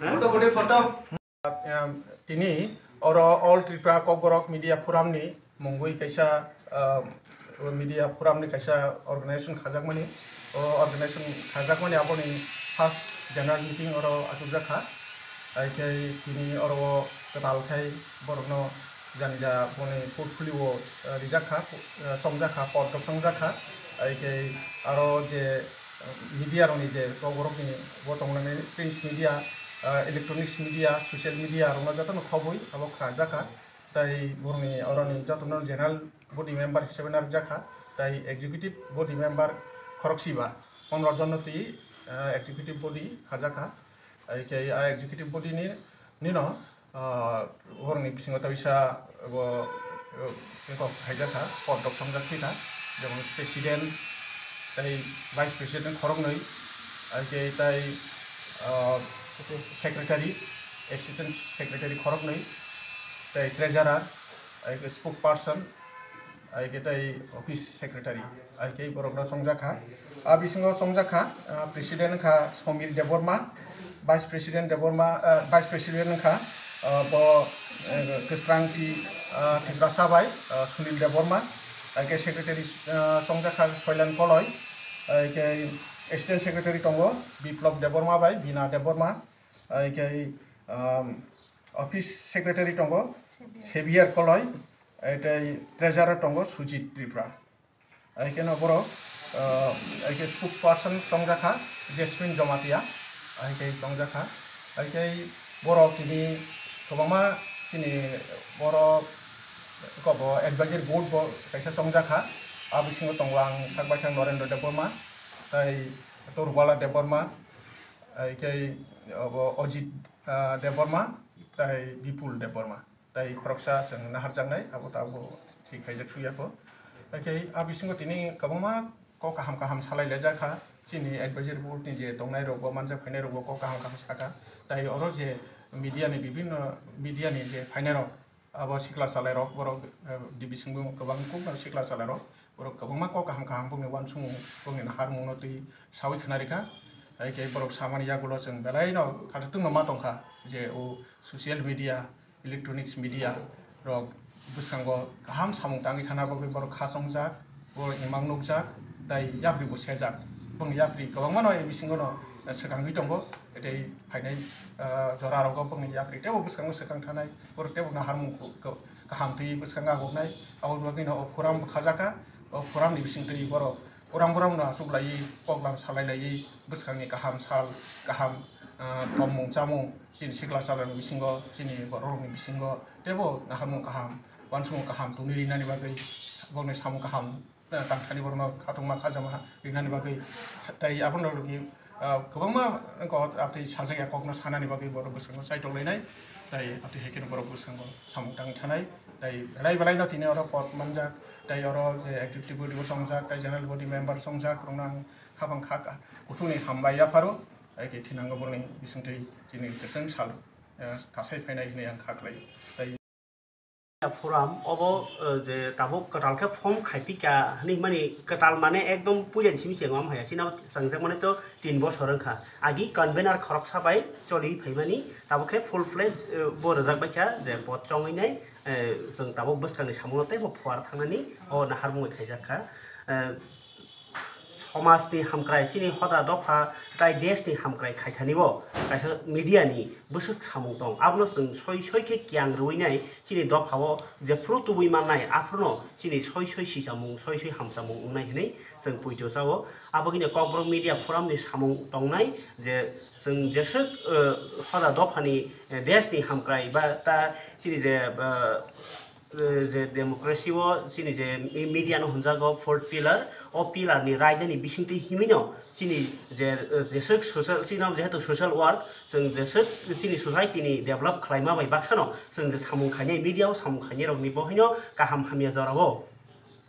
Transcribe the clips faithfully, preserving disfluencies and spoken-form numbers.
Photo, photo, photo. Em, tini oro All Tripura Kokborok Media Forum ni mungwi kaisa, ah, media forum ni kaisa organization khajakmani. O organization khajakmani aboni first general meeting oro achukjak kha. Hai khe tini oro kwtal khai borokno jani ja boni portfolio, ah, rijak kha, ah, chongjak kha, photo chongjak kha. Hai khe aro je media rokni je Kokborokni bo tongnani print media, ah, electronics media, social media rokno jotono khobwi abo kha jakha. Tai borokni oroni jotono general body member hisabe narwk jakha. Tai executive body member khorok siba, pondro jon no twi, ah, executive body kha jakha. Hai khe a executive body ni, nino ah, borokni bisingo ta bisa bo, eh, kok khaijak kha, photo chongjak thwi kha, jemon president tei vice president khoroknwi, hai khe tai, ah, secretary, assistant secretary khoroknwi, tei treasurer, hai khe spokesperson, hai khe tei office secretary, hai khe borokno chongjak kha. A bisingo chongjak kha, ah, president wngkha Somil Debbarma, vice president Debbarma, ah, vice president wngkha, ah, bo, eh, Kwsrang T, ah, Tiprasa bai, ah, Sunil Debbarma, hai khe secretary, ah, chongjak kha Soilan Koloi, hai khe assistant secretary tongo Biplab Debbarma bai Bina Debbarma, hai khe, um, office secretary tongo Xavier Koloi, hai tei treasurer tongo Sujit Tripura. Hai khe no borok, ah, hai khe spokesperson chongjak kha Jasmine Jomatia, hai khe chongjak kha. Hai khe borok tini kwbangma tini borok kobo advisory board bo kaisa chongjak kha. A bisingo tongo ang sak baithang Norendra Debbarma, tei Torbala Debbarma, hai khe obo Ojit, ah, Debbarma, tei Bipul Debbarma. Tai khoroksa chwng naharjaknai, abo tabuk thik khaijak suyakho. Hakhe a bisingo tini kwbangma kok kaham kaham salai laijak kha. Chini advisory board ni je tongnai rok bo manjak phainai rok bo kok kaham kaham saka. Tai oro je media ni bibinno media ni je phainai rok, abo sikla salai rok, borok, eh, division bo kwbang kok sikla salai rok. Borok kwbangma kok kaham kaham bongni uansukmung, bongni naharmung no twi sawi khna rikha. Hai khe borok samani yagulo chwng belai no khathatwng no ma tongkha je o social media, electronics media rok bwskango kaham samung tangwi thana bagwi borok kha chongjak, borok imang nukjak, tai yapri bo sejak. Bongni yapri kwbangma no bisingo no swkangwi tongo, tei phainai, ah, jora rogo bongni yapri teibo bwskango swkang thanai, borok teibo naharmung ko-, ko-, kaham twi bwskango aguknai. Aboni bagwi no o forum bo khajakha, o forum ni bisingtwi borok uram buram no achuk laiwi, koklam salai laiwi, bwskangni kaham sal, kaham, ah, tongmung chamung, chini sikla chalani bisingo, chini borok rokni bisingo, teibo naharmung kaham, uansukmung kaham tongwi rinani bagwi, borokni samung kaham, ah, tangthani borokno khatungma khajama rinani bagwi, tei abono rwgwi, ah, kwbangma wngkha, ah, tei sajak ya kokno sanani bagwi borok bwskango chaitok lainai, tei atwi hai kheno borok bwskango samung tangwi thanai, tei belai belai no tini oro pot manjak, tei oro je executive body bo chongjak, tei general body member chongjak, rokno ang habang kha kuthukni hambai yapharo, tei thinango borokni bisingtwi chini kwchwng sal, eh, kasai phainai hinwi ang kha khlai. Tei forum obo, eh, je tabuk kwtal khe form khaipika hinwi mani kwtal mane ekdom puilani simi se wngma haya, chini abo swngjak mani to tin bosor wngkha. Agi convener khoroksa bai choli phaimani, tabuk khe full fledged, eh, bo rwjak baikha je pot chongwi nai, eh, chwng tabuk bwskangni samungo teibo phuar thangnani o naharmung bai khaijak kha. Eh, Somajni hamkrai, chini hoda dopha tai deshni hamkrai khaithani bo kaisa media ni bwswk samung tong. Abono chwng soi soi khe kiyang rwui nai, chini dopha o jephru tubui mannai, aphruno chini soi soi sichamung, soi soi hamchamung wngnai hinwi chwng poito chao. Aboni Kokborok Media Forum ni samung tongnai je chwng jeswk, eh, hoda dophani, eh, deshni hamkrai ba ta chini je, eh, eh, je democracy o chini je mi-, media no hwnjago fourth pillar, o pillar ni raida ni bisingtwi himwi no chini je, eh, jeswk social, chini jehetu social work, chwng jeswk chini society ni develop khlaima bai baksa no chwng je samung khainai, media o samung khainai rok ni bo haino kaham hamya jora o.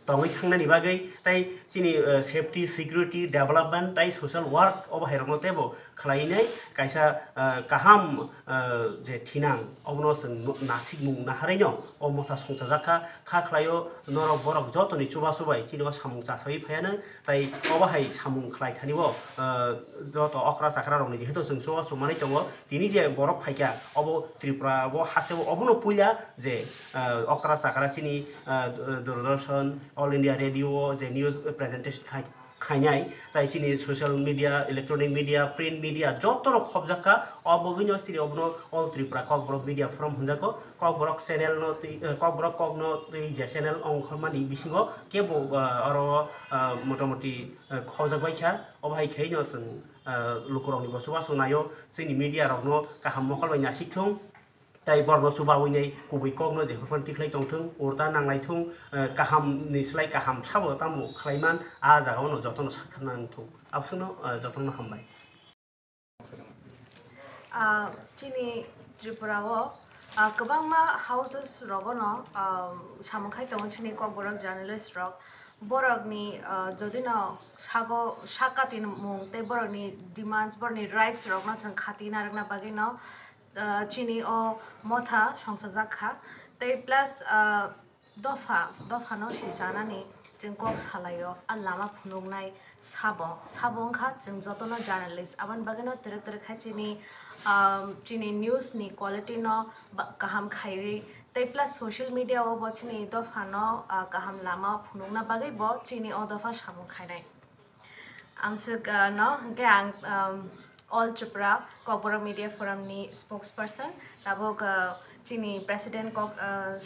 tongwi thangnani bagwi tei chini, eh, safety, security, development tei social work obo hai rokno teibo khlainai kaisa, eh, kaham, eh, je thinang obono chwng no-, nasikmung naharwi no o motha songchajak kha, kha khlaio norok borok jotoni chubachu bai chini o samung chasawi phaiyanw tei obo hai samung khlai thani o, eh, joto okra chakra rokni jehetu chwng chubachu manwi tongo tini je borok phaikha obo Tripura o haste o obono puila je, eh, okra chakra chini, eh, Doordarshan, All India Radio o je news presentation khai, khainai, tai chini social media, electronic media, print media, joto rok khobjak kha, o bagwino chini obono All Tripura Kokborok Media Forum hwnjago, Kokborok channel no twi, eh, Kokborok kok no twi je channel ongkhormani bisingo kebo, eh, oro, eh, motamoti, eh, khobjak bai kha, obo hai khaino chwng, eh, lukurokni bo chubachu naio, chini media rokno kaham mokol bai nasik thung. Tai borokno chubawi nai kubui kokno jephuru phano tikhlai tongthung, urta nanglai thung, eh, kaham ni slai kaham sabo tamo khlai man, a jaga o no jotono sakthar nang thung. Abswkno, eh, jotono hambai. Ah, chini Tripura o, ah, kwbangma houses rogo no, ah, samung khai tongo chini Kokborok journalist rok. Borokni, ah, jodi no sago sak katimung tei borokni demands, borokni rights rokno chwng khati narwkna bagwi no, ah, chini o motha songchajak kha. Tei plus, ah, dopha, dophano sichanani chwng kok salaio, a lama phunuknai sabo, sabo wngkha chwng jotono journalist. Aboni bagwino twrwk twrwk khe chini, ah, chini news ni quality no ba-, kaham khaiwi tei plus social media o bo chini dophano, ah, kaham lama phunukna bagwi bo chini o dopha samung khainai. Amswk, ah, no, hwnkhe ang, um, All Tripura Kokborok Media Forum ni spokesperson, tabuk, ah, chini president kok, ah,